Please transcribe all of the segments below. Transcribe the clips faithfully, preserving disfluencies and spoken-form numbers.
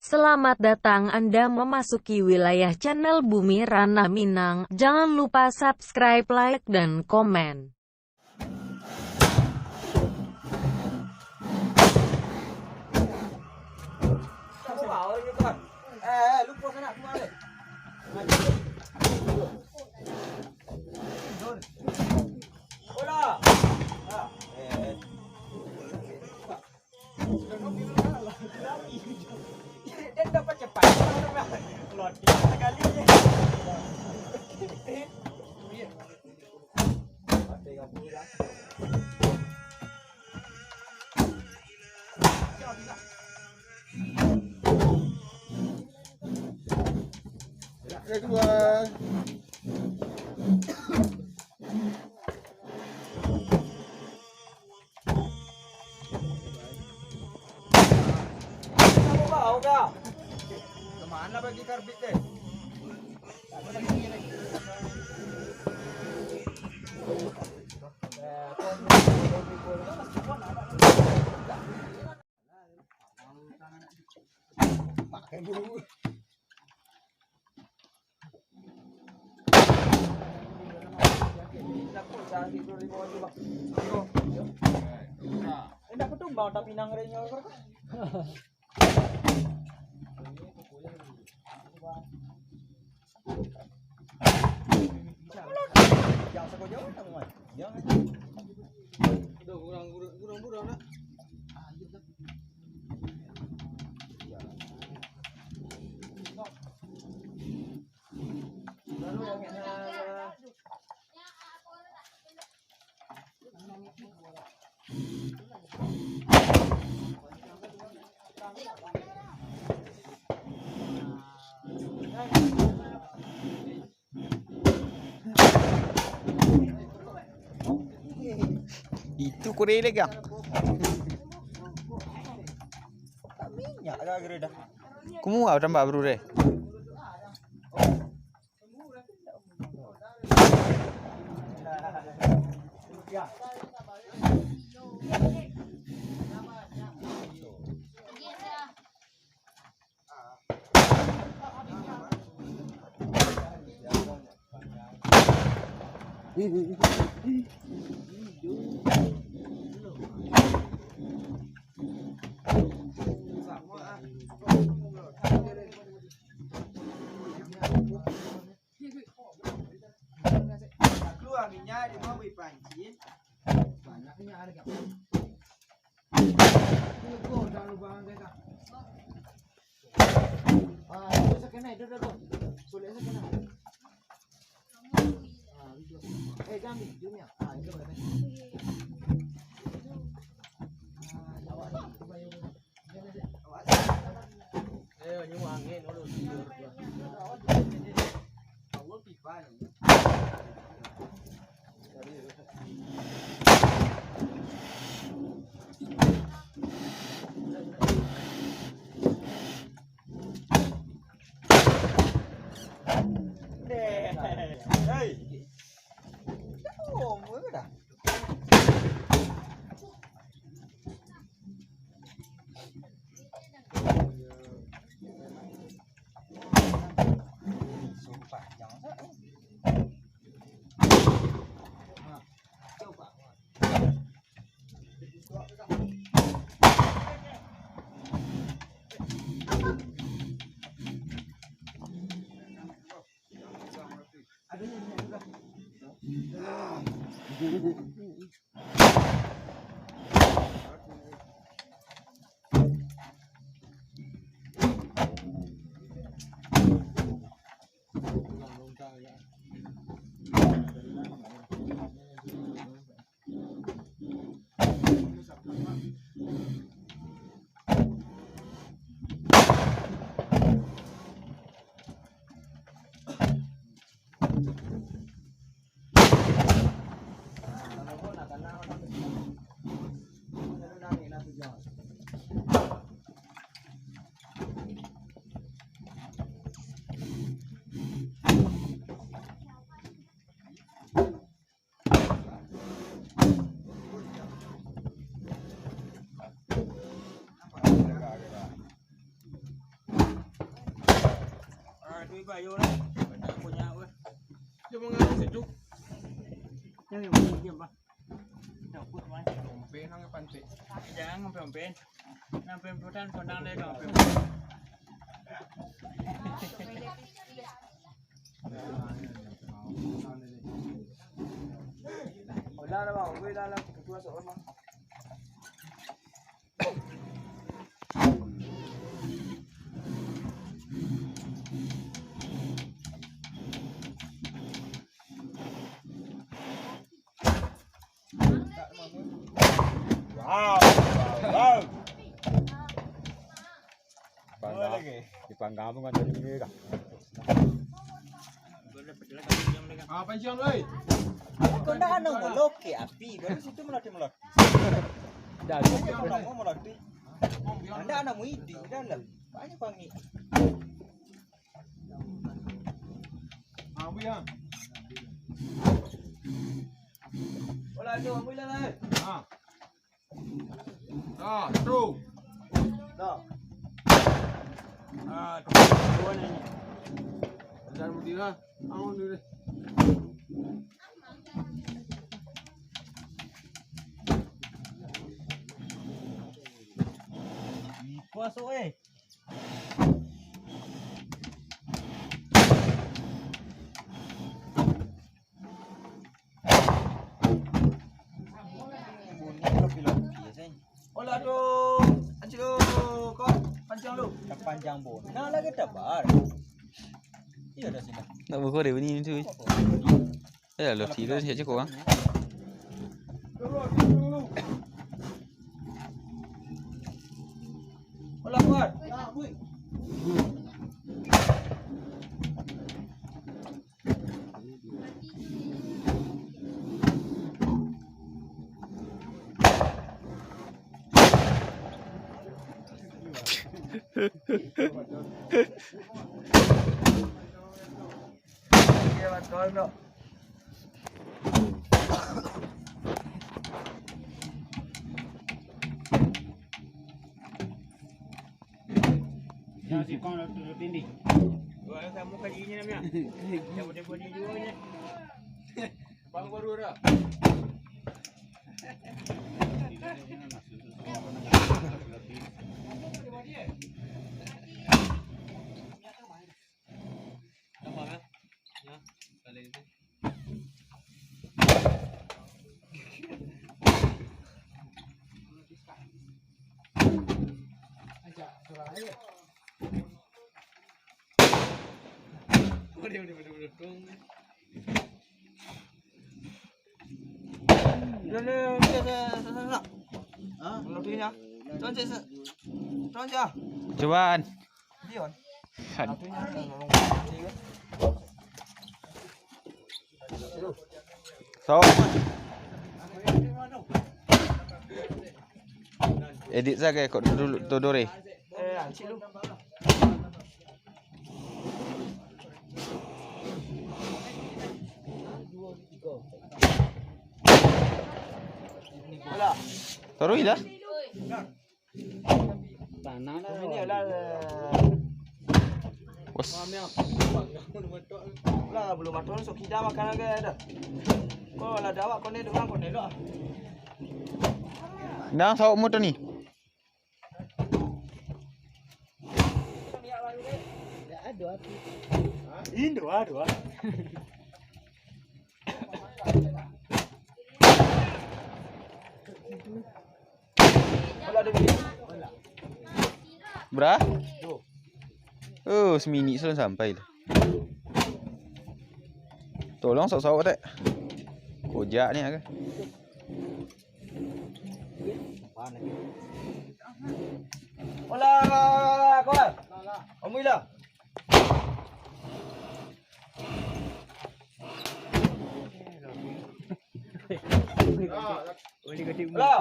Selamat datang Anda memasuki wilayah channel Bumi Ranah Minang. Jangan lupa subscribe, like, dan komen. Kemana bagi karbit deh? Indak kutumbang tapi nang renyo. Itu kurang elegan. Minyak agak gede dah. Kumuah tambah, bro, deh. Keluar minyak, dia mau beli pancing. Banyak minyak ada, Kak. Ini gua dah lubang dia, Kak. Ah, itu sakit naik, duduk, duduk. Sulit sakit naik. Ah, itu. Eh, jangan, jumnya. Ah, itu boleh. Ah, awak ni, bayar. Aduh, bayo lah. Banyak punya, weh. Dia mengalir sejuk. Yang, yang, yang, yang, bah. Dah, buat, bah. Ompe nang pantik. Jangan ompe-ompe. Nang pemputan, pandang deh, nang pemputan. Udah lah, Bang. Gue dah lah. Ketua sok, Bang. Wow, wow, wow. Dipanggang, dipanggang tu kan tadi ni kah? Ah, pancang, oi. Kau ndak anu melokek api, baru situ melati-melati. Dah, dah. Kau ndak mau melati. Anda anak muidi dalam. Banyak pangi. Ah, Abu ya. Olah, tu, Abu lah, eh. Ah. Ah, tu. Dah. Ah, tu. Dua ni. Dah, Abu, dah. Abu ni, deh. Kuas, oi. Bunyi kopi-kopi, ya, say. Olah tu, ancik tu, kau pancang tu. Dah panjang pun. Nah, lagi tebar. Iya, dah sini. Nak buka deh bunyi tu. Ya, lo tidur siap cukup, ah. Olah kuat. Yang sikong lo tu tindi. Wah, kamu kaji ni namanya. Yang boleh-boleh juga ni. Bang baru dah. Apa, kan? Ya, kalau itu. Udah, udah, udah, udah, dong. Udah, udah, udah, udah, udah, udah. Ha? Udah, udah, udah. Tuan cek, tuan cek, ah. Cuman. Dion. Aduh. Satunya, tolong. So. Edit saja kok dulu tu, Dore. Eh, ancik lu. Taruh lah. Tanah lah. Bos. Lah, belum matang, sok kida makan lagi dah. Kau lah dawak, kau ni duduk, kau ni duduk. Dah, sawak motor ni. Indo, aduh, ah. Bra? Oh, saminik sudah sampai tu. Tolong sawak-sawak, Tek. Kojak ni agak. Olah, kawan. Amuilah. Boleh kau tengok. Lah.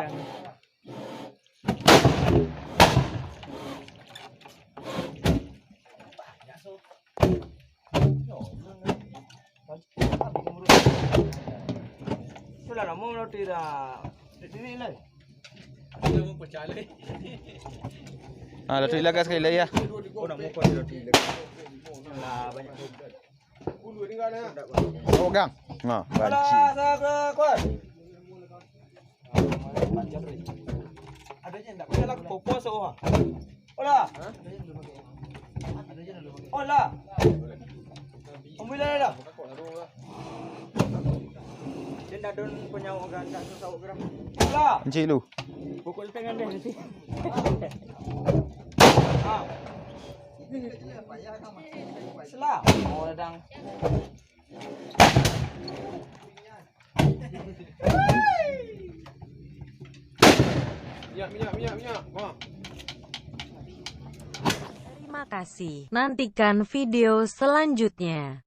Itulah nama roti dah. Diri lah. Dia mau pecah lagi. Ah, Datuk Ila agak sakali lai, ah. Oh, nak mukul Datuk Ila. Lah, banyak. Oh, gang. Nah, banci. Ada je ndak? Ada lah, kopos, oh. Olah. Olah. Ambil lah, lah. Dia ndak don penyawa kan, ndak susah gerak. Olah. Encik lu. Pukul tangan deh, nanti. Ah. Selah. Oh, ladang. Minyak, minyak, minyak, minyak. Wah. Terima kasih. Nantikan video selanjutnya.